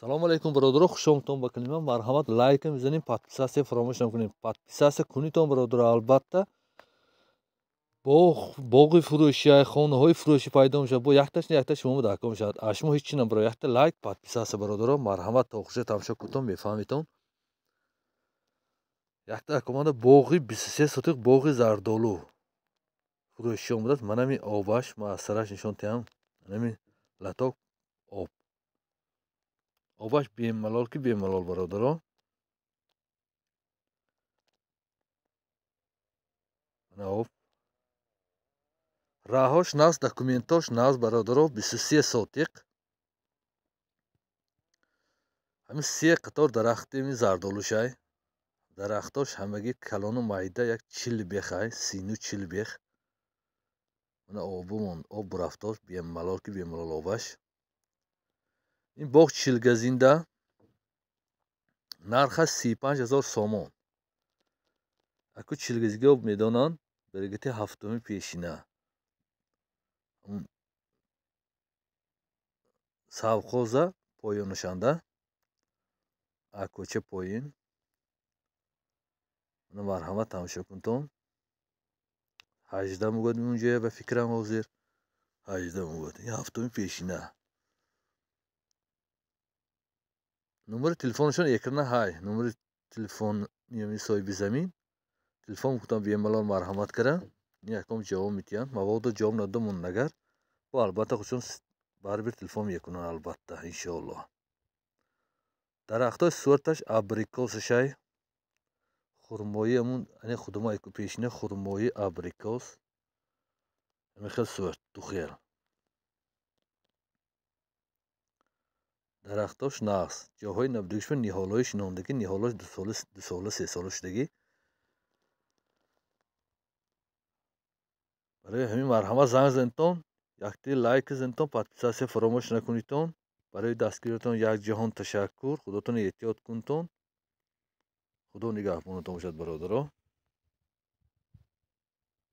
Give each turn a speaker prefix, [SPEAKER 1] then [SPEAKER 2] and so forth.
[SPEAKER 1] Салому алейкум, бародаро, хуш омадтон ба канали ман. Марҳамат, лайк мезанем, подписаться фаромӯш накунем. Подписаться кунитон, бародаро, албатта. Боғи фурӯши, хонаҳои фурӯшӣ пайдо мешавад. Бо якташ не якта шумо дар кор мешавад. А шумо ҳеҷ чи набаро, якта лайк, подписаться, бародаро, марҳамат, то охиша тамошо кунтон, мефаҳмитон. Якта команда боғи 23 сотиқ боғи зардолу фурӯшӣ омадааст. Манами обаш, ман аз сараш нишон диҳам. Манами латок об. Обаш бемалол ки бемалол, бародаро. Мана об. Раҳош нағз, документош нағз, бародаро, 23 сотиқ. Ҳамин се қатор дарахти зардолушай. Дарахтош ҳамагӣ калону майда, як 40 бехай, 30-40 бех. Мана обумон, об бурафтош, бемалол ки бемалол обаш. Ин боғ чилгазинда, нархаш 35 000 сомон. Аку чилгазиго медонанд, берегати ҳафтуми пешина. Совхоза поёнашанда, а кӯча поин. Мана марҳамат, тамошо кунтон. 18 мегӯяд унҷоя, ба фикрам ҳозир 18 мегӯяд. Ин ҳафтуми пешина. Номери телефонашон экрана ҳай. Номери телефон соҳиби замин. Телефон кунтон бемалол, марҳамат кара. Ин яком ҷавоб медиҳанд. Мабодо ҷавоб надомон агар, бо албатта худшон барибир телефон мекунанд, албатта, иншоаллоҳ. Дарахтои сурташ абрикосашай. Хурмои ҳамун ани худума пешина хурмои абрикос. Ҳамин хел сурт духел. Дарахтош нағз. Ҷоҳои набудагишба ниҳолҳои шинондагӣ, ниҳолҳош дусола, сесола шудагӣ. Барои ҳамин марҳамат, занг занитон, якти лайк занитон, подписаться фаромӯш накунитон. Барои дастгириятон як ҷаҳон ташаккур. Худотон эҳтиёт кунтон. Худо нигаҳбонатон бошад, бародаро.